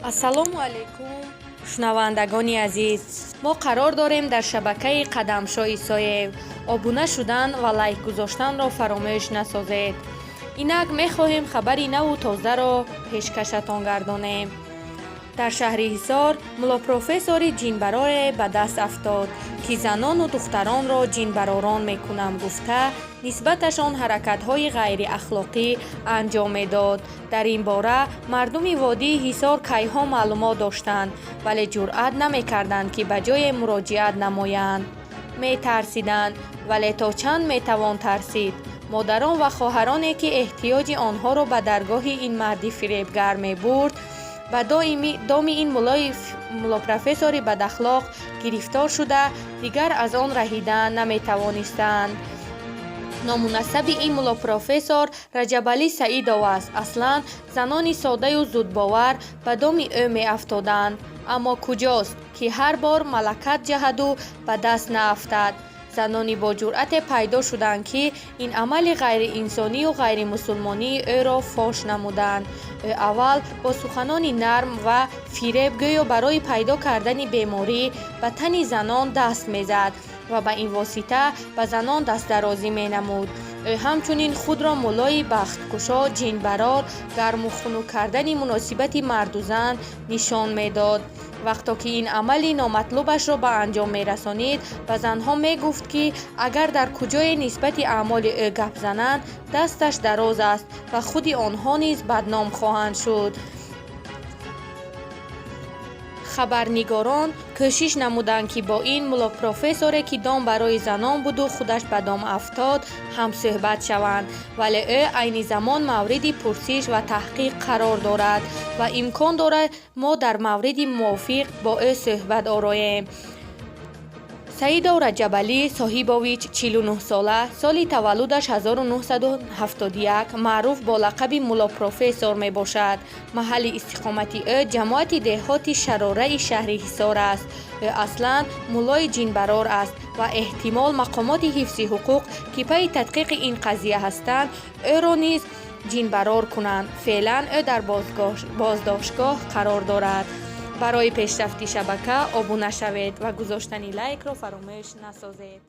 Ассалому алайкум, шунавандагони азиз! Мо қарор дорем дар шабакаи Қадамшо Исоев. Обуна шудан ва лайк гузоштанро фаромӯш насозед. Инак мехоҳем хабари наву тозаро пешкашатон гардонем. Дар шаҳри Ҳисор муллопрофессори ҷинбароре ба даст афтод, ки занону духтаронро ҷинбаророн мекунам гуфта, нисбаташон ҳаракатҳои ғайриахлоқӣ анҷом медод. Дар ин бора мардуми водии Ҳисор кайҳо маълумот доштанд, вале ҷуръат намекарданд, ки ба ҷое муроҷиат намоянд. Метарсиданд, вале то чанд метавон тарсид? Модарон ва хоҳароне, ки эҳтиёҷи онҳоро ба даргоҳи ин марди фиребгар мебурд, ба доми ин муллопрофессори бадахлоқ гирифтор шуда, дигар аз он раҳида наметавонистанд. Ному насаби ин муллопрофессор Раҷабалӣ Саидов аст. Аслан занони соддаю зудбовар ба доми ӯ меафтоданд, аммо куҷост, ки ҳар бор малакат ҷаҳаду ба даст наафтад. Занони боҷуръате пайдо шуданд, ки ин амали ғайриинсонию ғайримусулмонии ӯро фош намуданд. Ӯ аввал бо суханони нарм ва фиреб гӯё барои пайдо кардани беморӣ ба тани занон даст мезад ва ба ин восита ба занон дастдарозӣ менамуд. Ӯ ҳамчунин худро муллои бахткушо, ҷинбарор, гарму хунук кардани муносибати марду зан нишон медод. Вақто ки ин амали номатлубашро ба анҷом мерасонид, ба занҳо мегуфт, ки агар дар куҷое нисбати аъмоли ӯ гап зананд, дасташ дароз аст ва худи онҳо низ бадном хоҳанд шуд. Хабарнигорон кӯшиш намуданд, ки бо ин муллопрофессоре, ки дом барои занон буду худаш ба дом афтод, ҳамсӯҳбат шаванд, вале ӯ айни замон мавриди пурсиш ва таҳқиқ қарор дорад ва имкон дорад, мо дар мавриди мувофиқ бо ӯ суҳбат ороем. Саидов Раҷабалӣ Соҳибович, 49-сола, соли таваллудаш 1971, маъруф бо лақаби муллопрофессор мебошад. Маҳалли истиқомати ӯ ҷамоати деҳоти Шарораи шаҳри Ҳисор аст. Ӯ аслан муллои ҷинбарор аст ва эҳтимол мақомоти ҳифзи ҳуқуқ, ки пайи тадқиқи ин қазия ҳастанд, ӯро низ ҷинбарор кунанд. Феълан ӯ дар боздоштгоҳ қарор дорад. Барои пешрафти шабака обуна шавед ва гузоштани лайкро фаромӯш насозед.